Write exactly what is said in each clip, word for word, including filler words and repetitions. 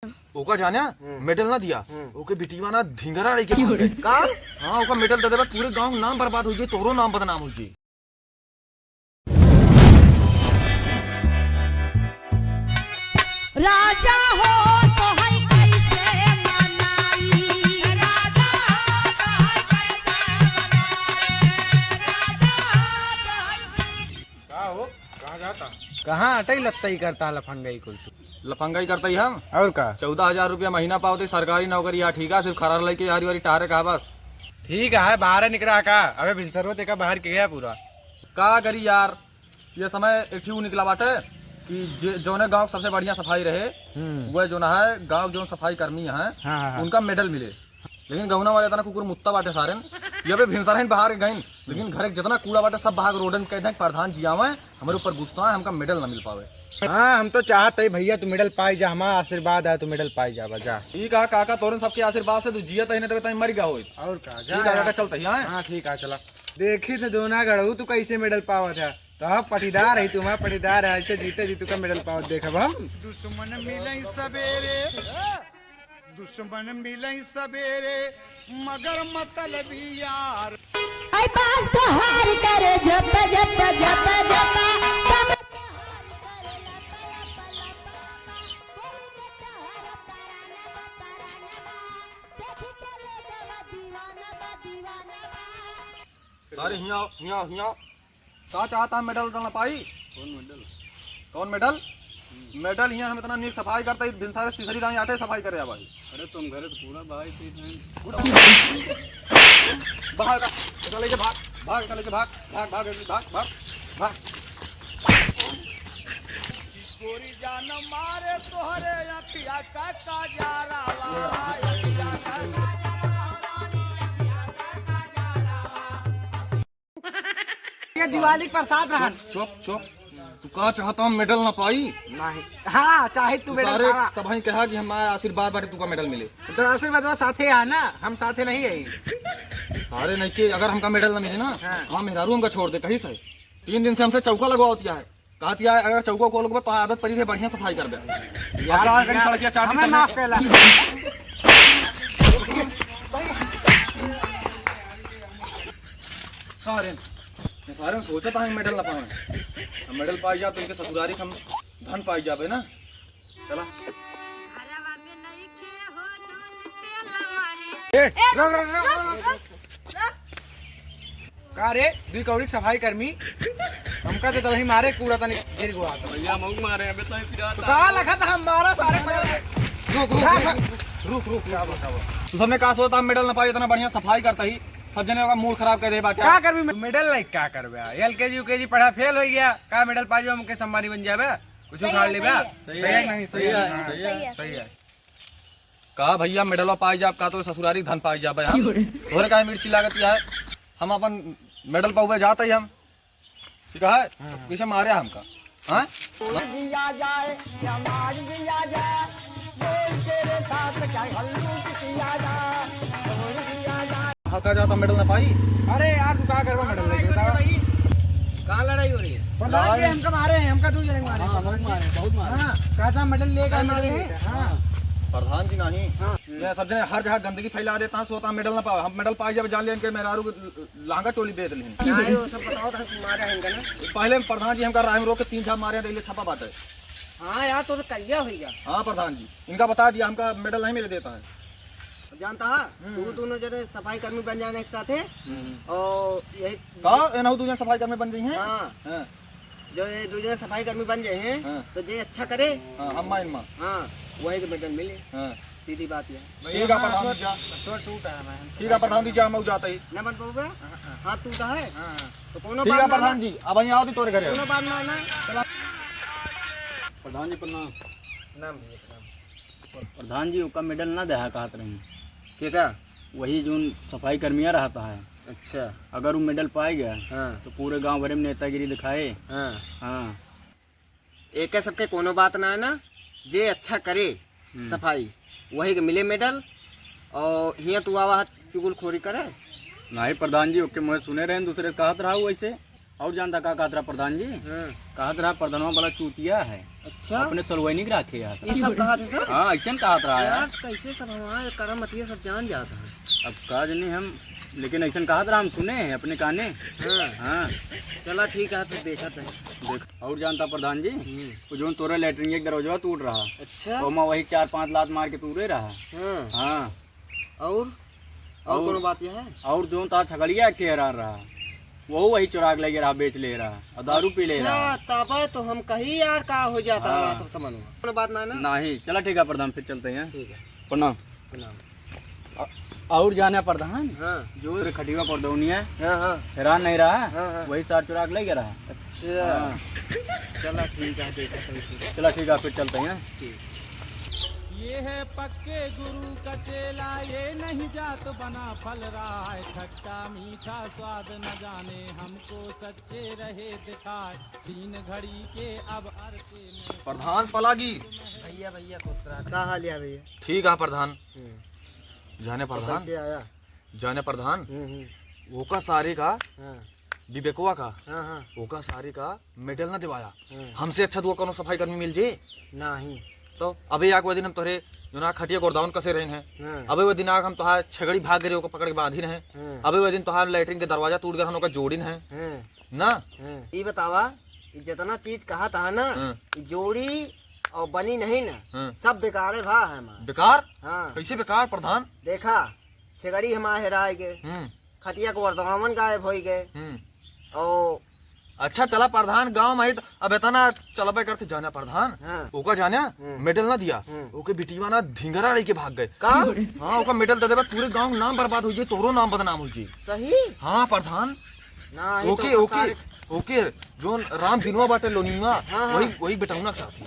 ओका जाने, हम्म। मेडल ना दिया। हम्म। ओके बिटिया ना धिंगरा लेके भाग गए। का? हाँ, ओका मेडल दे देबे, पूरे गाँव नाम बर्बाद होइ जाए, तोरो नाम बदनाम होइ जाए। राजा हो तो है कैसे मनाई? राजा हो तो है कैसे मनाई? राजा हो तो है का हो? कहाँ जाता? कहाँ अटई लत्तई करता लफंगई कुल तू? लफंगई करता ही हम। और का? चौदह हजार रुपया महीना पावत ही, सरकारी नौकरी या ठीक है, सिर्फ खरार लेके यारी वारी टारे का बस। ठीक है, बाहर निकरा का? अबे भिनसरवा तेका बाहर के गया पूरा। का करी यार, ये समय एक ठिउ निकला बाटे कि जे, जौने गाँव के सबसे बढ़िया सफाई रहे, हम्म। वह जौन है गाँव के जौन सफाई कर्मी है, हाँ, हाँ, हाँ। उनका मेडल मिले। लेकिन गौना वाले इतना कुकुर मुत्ता बाटे सारेन, ये अबे भिनसरहिन बाहर के गइन, लेकिन घर के जितना कूड़ा बाटे सब बाहर रोडन कह दें, प्रधान जी आवे, हमारे ऊपर गुस्सा है, हमका मेडल ना मिल पावे। हाँ, हम तो चाहत है भैया तू मेडल पाई जा, हमारा आशीर्वाद है तू मेडल पाई जा, जा। ठीक है काका, तोरन सबके आशीर्वाद से तू जियत है, नहीं तो तू मर गया होइत। और का, जा ठीक है यार। काका, चलते ही, हाँ? हाँ, ठीक है, चला। देखी थे दोना गढ़ऊ तू कैसे मेडल पावत है। तो अब पटीदार है, तुम्हारा पटीदार है, ऐसे जीते जी तुका मेडल पावत देखब हम। दुश्मन मिले सवेरे, दुश्मन मिले सवेरे, मगर मतलबी यार। आई बाल तोहार करे जप, जप, जप, जप, कमर तोहार करे लप, लप, लप, लप, दिल में तोहर परानवा, परानवा, देख के लोगवा दीवाना बा, दीवाना बा। सारे हियाँ, हियाँ, हियाँ। का चाहता है, मेडल उडल ना पाई? कौन मेडल? कौन मेडल? हम्म। मेडल हियाँ हम इतना नीक सफाई करता ही, भिनसारे तीसरी दाई आटे सफाई करे आवा ही। अरे तुम घरे तो पूरा भाई थे हैं। भाग, इतना लेके भाग, भाग, इतना लेके भाग, भाग, भाग, भाग, भाग, भाग। गोरी जान मारे तोहरे अखिया का काजरावा, अखिया का काजरावा। ये दिवाली के प्रसाद रहा। चुप, चुप, चुप। तू का चाहता हम मेडल ना पाई? नहीं। हाँ, चाहे तू मेडल सारे पावा। तब हम कहा कि हमारा आशीर्वाद बाटे तू का मेडल मिले। तो आशीर्वाद वो साथे है ना, हम साथे नहीं है। सारे नहीं के अगर हमका मेडल ना मिले ना, हाँ। हाँ, मेहरारू हमका छोड़ दे कहीं से। तीन दिन से हमसे चौका लगवा होती है। कहती है, अगर चौका को लोग तो आदत पड़ी है, बढ़िया सफाई कर दे। यार, अब का करी, यार, सड़किया चार दिन हमें से माफ कर ला। सारे, सारे सोचा था हम मेडल ना पावे। हम मेडल पाई जाब तो इनके ससुरारी हम धन पाई जाबे ना। चला। घरवा में नइखे हो नून तेल मारे। ए, ए, रुक, रुक, रुक, रुक, रुक, रुक। रुक। का रे, दुई कौड़ी के सफाई कर्मी, हमका तो तलही मारे कूड़ा तनी गिर गवा था। भैया, मऊ मारे, अबे तो फिर तो का लखा था हम मारा सारे पहले। रुक, रुक, रुक, रुक, रुक, रुक, रुक। तू सबने का सोचता हम मेडल ना पाई, इतना बढ़िया सफाई करता ही, सब जने का मूड खराब कर दे बाटे। का करबी मेडल नहीं, का करबे? एल के जी, यू के जी पढ़ा, फेल हो गया, का मेडल पा जाओ, मुकेश अंबानी बन जाबे, कुछ उखाड़ लेबे? सही है, सही है, सही है। सही है। का भैया मेडलवा पाई जाब, का तो ससुरारी धन पाई जाबे हम। क्यों रे? तोहरे काहे मिर्ची लागत है? हम अपन मेडल पावे जात ही हम। ठीक है? हाँ, हाँ। पीछे मारे हमका। हाँ? दिया जाए, या मार दिया जाए, बोल तेरे साथ क्या हल्लू किया जाए, बोल दिया जाए। हाँ, का जाता मेडल ना पाई? अरे यार, तू का करबा मेडल लेके, बताओ। कहाँ लड़ाई हो रही है? प्रधान जी हमका मारे हैं, हमका दो जने मारे हैं। हाँ, बहुत मारे, बहुत मारे। हाँ, कहता मेडल लेकर मारे हैं। हाँ। प्रधान जी नहीं। हाँ। ये सब जने हर जगह गंदगी फैला देता है, सोता मेडल ना पावे। हम मेडल पाई जाबे, जान लिया इनके मेहरारू के लहंगा चोली बेच लेन। नहीं, वो सब बताओ तो मारे हैं इनका ना। पहले प्रधान जी हमका राह में रोक के तीन झाप मारे हैं, तो ये छपा बात है। हाँ यार, तो कहिया होइगा। हाँ प्रधान जी, इनका बता दिया, हमका मेडल नहीं मिले देता है। जानता है, हम्म। तू दोनों जने सफाई कर्मी बन जाने के साथ है। हम्म। और यही का, एनहु दू जने सफाई कर्मी बन जाई हैं? हाँ। हाँ। जो ये दू जने सफाई कर्मी बन जाए हैं, हाँ। तो जे अच्छा करे, हाँ, हम माइन मा। हाँ, वही के मेडल मिले। हाँ। सीधी बात है। ठीक है, प्रधान जी, जा। तो टूटा है, मैं ठीक है, प्रधान जी, जा, मऊ जाता ही। ना बन पाऊबे? हाँ, हाँ। हाथ टूटा है? हाँ, हाँ। तो कोनो ठीक बात है, ना प्रधान ना। जी, अब यहाँ आओ तो तोरे घरे। कोनो बात ना ना। प्रधान जी, प्रणाम। प्रणाम भैया, प्रणाम। प्रधान जी, ओका मेडल ना देहा कहत रही। के का? वही जोन सफाई कर्मिया रहता है। अच्छा। अगर वो मेडल पाए गया, हाँ। तो पूरे गांव भरे में नेतागिरी दिखाए। हाँ। हाँ। एके सबके कोनो बात ना है ना, जे अच्छा करे हम्म। सफाई, वही के मिले मेडल। और हियाँ तू आवा है चुगलखोरी करे। नहीं प्रधान जी, ओके मैं सुने रहे, दूसरे कहत रहा वैसे। और जानता का कहत रहा प्रधान जी? हाँ। कहत रहा प्रधानवा बड़ा चूतिया है। अच्छा? अपने सलवैनी के राखे यार। ये सब कहत है सब? हाँ, ऐसन कहत रहा यार। यार, कैसे सब हमारे करम मतिया सब जान जात है। अब का जानी हम, लेकिन ऐसन कहत रहा, हम सुने हैं अपने काने। हाँ। हाँ। चला ठीक है, फिर देखत है। देख, और जानता प्रधान जी, हम्म। वो जौन तोरे लैट्रिन के दरवाजा टूट रहा। अच्छा। तो मैं वही चार पांच लात मार के तूरे रहा। हाँ। हाँ। और? और और? कौन बात यह है? और जौन ता छगड़िया के हेरान रहा, वो वही चुराक ले रहा, बेच ले रहा और दारू पी ले अच्छा, रहा। तबे तो हम कही यार, का हो जाता हाँ। हमारा सब समझ में। कौन बात ना है ना? नहीं, चला ठीक है प्रधान, फिर चलते हैं। ठीक है। प्रणाम। प्रणाम। अ-, और जाने प्रधान, हाँ। जो रे खटिया पर दौनिया, हाँ, हाँ। हेरान नहीं रहा, हाँ, हाँ। वही सार चुराक ले गया रहा। अच्छा। हाँ। चला ठीक है, देखा तो फिर। चला ठीक है, फिर चलते हैं। ठीक। ये है पक्के गुरु का चेला, ये नहीं जात बना फल रहा है, खट्टा मीठा स्वाद न जाने, हमको सच्चे रहे दिखाए, तीन घड़ी के अब अरसे में। प्रधान पलागी। भैया, भैया, खुश रहा। का हाल है भैया? ठीक है प्रधान। हम्म। जाने तो प्रधान, कैसे आया? जाने प्रधान, हम्म, हम्म। ओका सारे का, हाँ। विवेकवा का, हाँ, हाँ। ओका सारे का मेडल ना दिवाया। हाँ। हमसे अच्छा दुआ कौनो सफाई कर्मी मिल जे? नहीं। तो अबे आके वो दिन हम तोहरे जो ना खटिया गोरदावन कसे रहन है। हाँ। अबे वो दिन आके हम तोहार छगड़ी भाग गए, ओका पकड़ के बांधिन है। हाँ। अबे वो दिन तोहार लैट्रिन के दरवाजा टूट गए, हम ओका जोड़िन है। हाँ। ना? हाँ। ई बतावा, ई जितना चीज कहा था ना, हाँ। ई जोड़ी और बनी नहीं ना, हाँ। सब बेकार है भा है हमार। बेकार? हाँ। कैसे बेकार प्रधान? देखा, छगड़ी हमार हेराए गए, हम्म। खटिया के वर्दवावन गायब होई गए। हम्म। और अच्छा चला प्रधान, गाँव में ही तो अब इतना चलबे करते जाने प्रधान। हाँ। ओका जाने हम्म। मेडल ना दिया, हम्म। ओके बिटिया ना ढिंगरा रही के भाग गए। का? हाँ, ओका मेडल दे देबे, पूरे गाँव नाम बर्बाद हो जाए, तोरो नाम बदनाम हो जाए। सही? हाँ प्रधान। ना, ये ओके, तो ओके, सारे ओके, जोन राम दिनवा बाटे लोनिया, हाँ, हाँ। वही, वही बेटौना के साथ ही।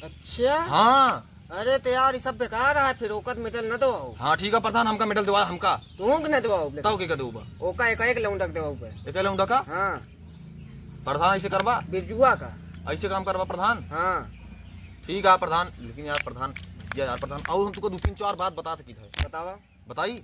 अच्छा। हाँ। अरे तो यार, ये सब बेकार है, फिर ओकर मेडल न दवाओ। हाँ, ठीक है प्रधान, हमका मेडल दवा, हमका। तू के न दवाओ, बताओ के का देबा? ओका एक, एक लौंडा के दवाओ बे। एक लौंडा का? हाँ। प्रधान ऐसे करबा? बिरजुआ का। ऐसे काम करबा प्रधान? हाँ। ठीक है प्रधान, लेकिन यार प्रधान, या यार प्रधान, और हम तुमको दो तीन चार बात बता सकी थे। बतावा। बताई?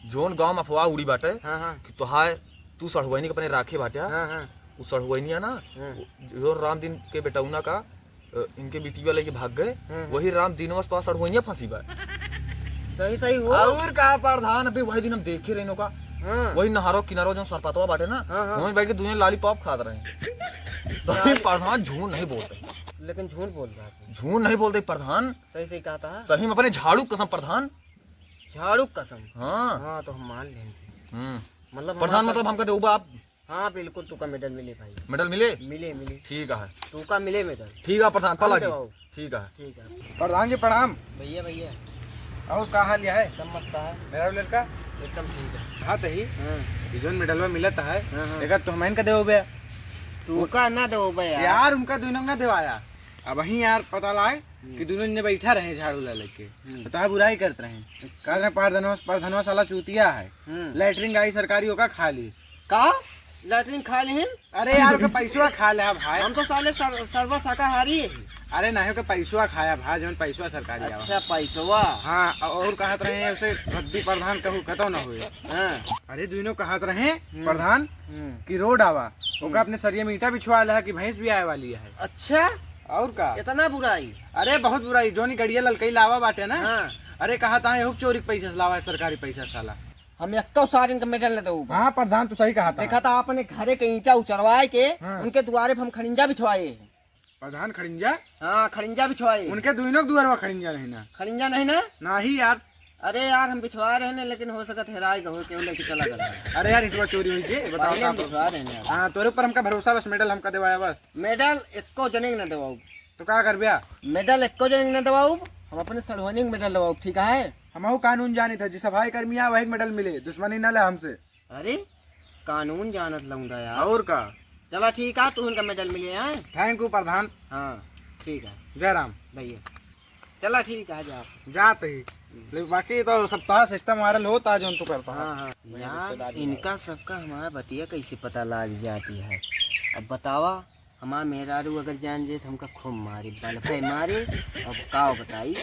जोन गाँव में अफवाह उड़ी बाटे हाँ, हाँ। कि तोहार, तू सढ़ुआइनी के अपने राखे बाटे, हाँ, हाँ। उ सढ़ुआइनिया ना, हाँ। जो राम दिन के बेटौना का, अ, इनके बिटिया लेके भाग गए, हाँ, हाँ। वही राम दिनवा से तोहार सढ़ुआइनिया फंसी बा। सही, सही हो। और का प्रधान, अभी वही दिन हम देखे रहे का, हाँ। वही नहरो किनारो जो सरपतवा बाटे ना, हाँ, हाँ। वहीं बैठ के दुनिया लॉलीपॉप खात रहे। सही लाली- प्रधान झूठ नहीं बोलते। लेकिन झूठ बोल रहा है। झूठ नहीं बोलते प्रधान। सही, सही कहा था। सही में अपने झाड़ू कसम प्रधान। झाड़ू कसम। हाँ। हाँ, तो हम मान लेंगे। हम्म। मतलब प्रधान, हमारा मतलब सब हमका देबा आप? हाँ, बिल्कुल, तुका मेडल मिले भाई। मेडल मिले? मिले, मिले। ठीक है। तुका मिले मेडल। ठीक है प्रधान, हम पलागी। देवाओ। ठीक है। ठीक है। प्रधान जी प्रणाम। भैया, भैया। और का हाल है? सब मस्त है। मेरा लड़का? एकदम ठीक है। हाँ, तही। हाँ। ये जोन मेडलवा मिलत है, हाँ, हाँ। एकर तो हमइन का देबो बे। तुका ना देबो बे यार। यार, उनका दुनों ना देवाया। अबहीं यार पता लाए हम्म। कि दुनों जने बैठा रहे झाड़ू ला लेके। हम्म। तो तोहार बुराई करत रहे। अच्छा। कहत रहे, "परधनवा, परधनवा साला चूतिया है। हम्म। लैट्रिन गाई सरकारी ओका खा लीस।" का? लैट्रिन खा लिहिन? अरे यार, ओके पैसवा खा ले भाई। हम तो साले सर-, सर्व शाकाहारी है। अरे नहीं, ओके पैसवा खाया भाई, जौन पैसवा सरकारी आवा। अच्छा, पैसवा। हाँ, और कहत रहे हैं उसे भद्दी प्रधान कहू, कतौ न हुए। हाँ। अरे दुनों कहत रहे हम्म। प्रधान हम्म। कि रोड आवा, ओका हम्म। अपने सरिये में ईंटा बिछवा ले कि भैंस भी आए वाली है। अच्छा? और का? इतना बुराई? अरे बहुत बुराई, जोनी गड़िया ललकई लावा बाटे ना। हाँ। अरे कहत है, एहू चोरी के पैसा से लावा है, सरकारी पैसा से साला। हम एक्को सारिन का मेडल न देबो। हाँ प्रधान, तू सही कहत है। देखत है अपने घरे के ईंटा उचरवाए के हाँ। उनके दुआरे पे हम खड़िंजा बिछवाए हैं। प्रधान खड़िंजा? हाँ, खड़िंजा बिछवाए। उनके दुइनों के दुआरवा खड़िंजा नहीं ना? खड़िंजा नहीं ना? नहीं यार। अरे यार, हम बिछवा रहे हैं, लेकिन हो सकत हेराए गए हो, केहू लेके चला गया। अरे यार, ईंटवा चोरी हुई जे, बताओ पहले हम का बिछवा रहे हैं यार। हाँ, तोरे ऊपर हमका भरोसा, बस मेडल हमका देवाया बस। मेडल एक्को जने के ना देवाओ। तो का करब्या? मेडल एक्को जने के ना देवाओ, हम अपने सड़ुआनी के मेडल देवाओ, ठीक है? हमहू कानून जानित है, जे सफाई कर्मी आ, वही के मेडल मिले, दुश्मनी ना ले हमसे। अरे, कानून जानत लौंडा यार। और का? चला ठीक है, तू उनका मेडल मिले हैं। Thank you प्रधान। हाँ, ठीक है। जय राम। भैया, चला ठीक है, जा। जात ही। हम्म। लेकिन बाकी तो सप्ताह system viral होता है, जो तू करता है। हाँ, हाँ। वही यार, रिश्तेदारी है। इनका सबका हमारा बतिया कैसे पता लाग जाती है? अब बतावा, हमार मेहरारू अगर जान जाए तो हमका खूब मारे, बलफे मारे, अब का बताई।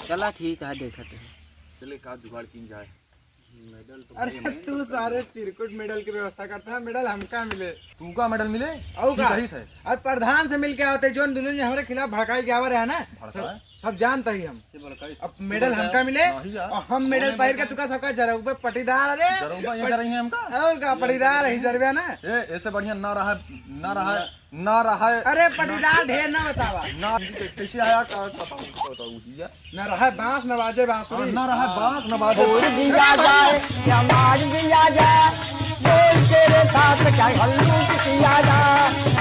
चला ठीक है, देखत है। चले का जुगाड़ कीन जाए। अरे, तू सारे चिरकुट मेडल की व्यवस्था करता है, मेडल हमका मिले। तू का मेडल मिले? और का? कही से? और प्रधान से मिल के आवत है, जोन दुनिया में हमरे खिलाफ भड़काई के आवा रहा ना, भड़काए? सब, सब जानता ही हम। अब मेडल हमका मिले। नहीं यार। और हम मेडल पहिर के तुका सबका जरउबे पटीदार रे। जरउबा ये जरई है हमका। और का पटीदार है, जरबे ना। ए, ऐसे बढ़िया ना रहा, ना रहा, ना रहा। अरे पटीदार ढेर ना बतावा। ना, कैसे आया, का, का, का, का, का, का, ना रहा बांस, ना बाजे बांसुरी। हाँ, ना रहा बांस, ना बाजे। और दिया जाए, या मार दिया जाए, बोल तेरे साथ क्या हल्लूक किया जाए।